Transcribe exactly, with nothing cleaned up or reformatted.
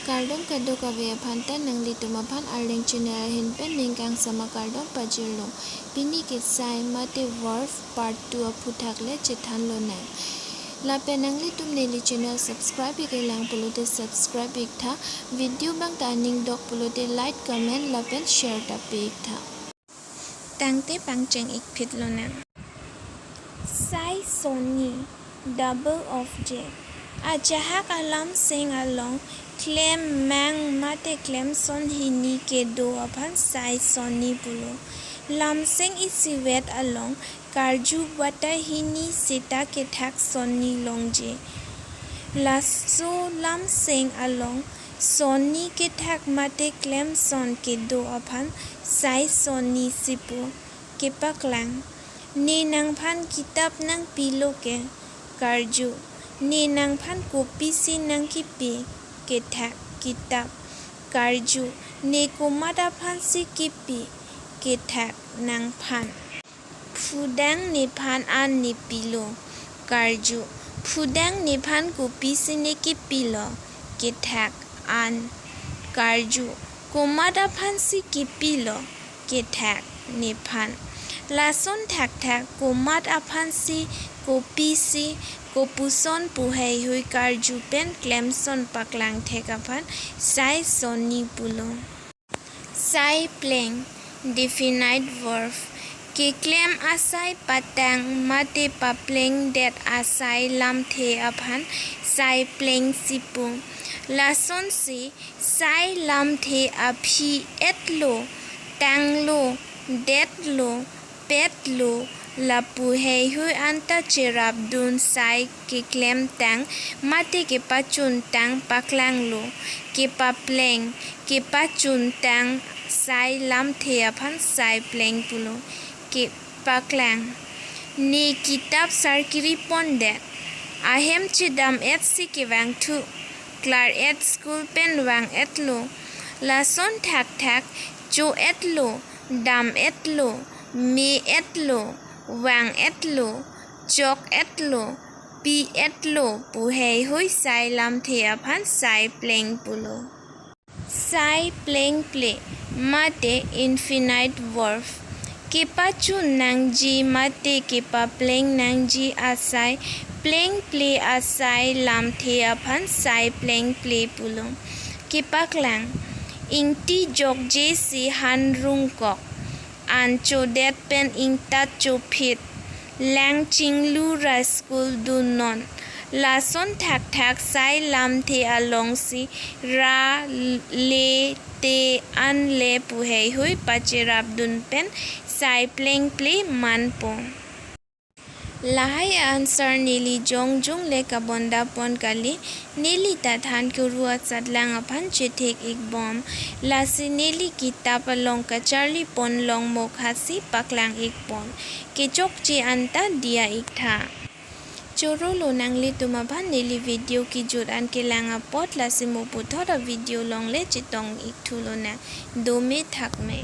Kardom kadokave aphan ta, nanglitum aphan Arleng channel ahin pen ningkangsam akardom pajirlo. Pini ke sai mate verb part two aphuthak le chethan lonang. Lapen nanglitum neli channel subscribe ik-e lang pulote subscribe ik tha. Video bang ta aning dok pulote like, comment lapen share ta pi ik tha. Tangte pangcheng ik phit lonang. Sai sonni, double object. Ajahak alamseng along klemmang mate klemson hini kedo aphan sai sonni pulo. Lamseng isivet along karju batai hini seta kethak sonni longji. Laso lamseng along sonni kethak mate klemson kedo aphan sai sonni si pu. Kepaklang. Ne nangphan kitap nangpilo ke? Karju. Ne nangphan kopisi nangkipi? Kethak, kitap. Karju. Ne komat aphansi kipi? Kethak, nangphan. Phudang nephan an nepilo? Karju. Phudang nephan kopisi nekipilo? Kethak, an. Karju. Komat aphansi kipilo? Kethak, nephan. Lason thakthak komat aphansi, kopisi, kopuson pu heihui karju pen klemson paklang thek aphan sai sonni pulo. Sai pleng, definite verb. Keklem asai patang mate paplengdet asai lamthe aphan sai pleng si pu. Lasonsi sai lamthe aphi etlo, tanglo, detlo, petlo, lapu heihui anta cherapdun sai keklemtang mate kepachuntang paklanglo. Kepapleng, kepachuntang sai lamthe aphan sai pleng pulo. Kepaklang. Ne kitap sarkiri pondet. Ahem chedam-etsi kevangthu. Klar-et school pen vang-etlo. Lason thakthak cho-etlo, dam-etlo, me-etlo, vang-etlo, chok-etlo, pi-etlo pu heihui sai lamthe aphan sai pleng pulo. Sai plengple mate infinite verb. Kepachun nangji mate kepapleng nangji asai plengple asai lamthe aphan sai plengple pulo. Kepaklang. Ingti jokjesi han rungkok. An chodet pen ingtat chophit. Lang chinglu ra school dunnon. Lason thakthak sai lamthe alongsi ra, le, te, an, le pu heihui pacherapdun pen sai plengple manpo. Lahai answer neli jongjung le kabonda pon kali, neli ta than kuru asatlang aphan chethek ikbom. Lasi neli kitap along kacharli pon long mokha si paklang ikpon. Kechokche anta diya iktha. Chorolo nanglitum aphan neli video kejut an kelang apot, lasi mo puthot a video along le chetong ikthu lonang. Dome thakme.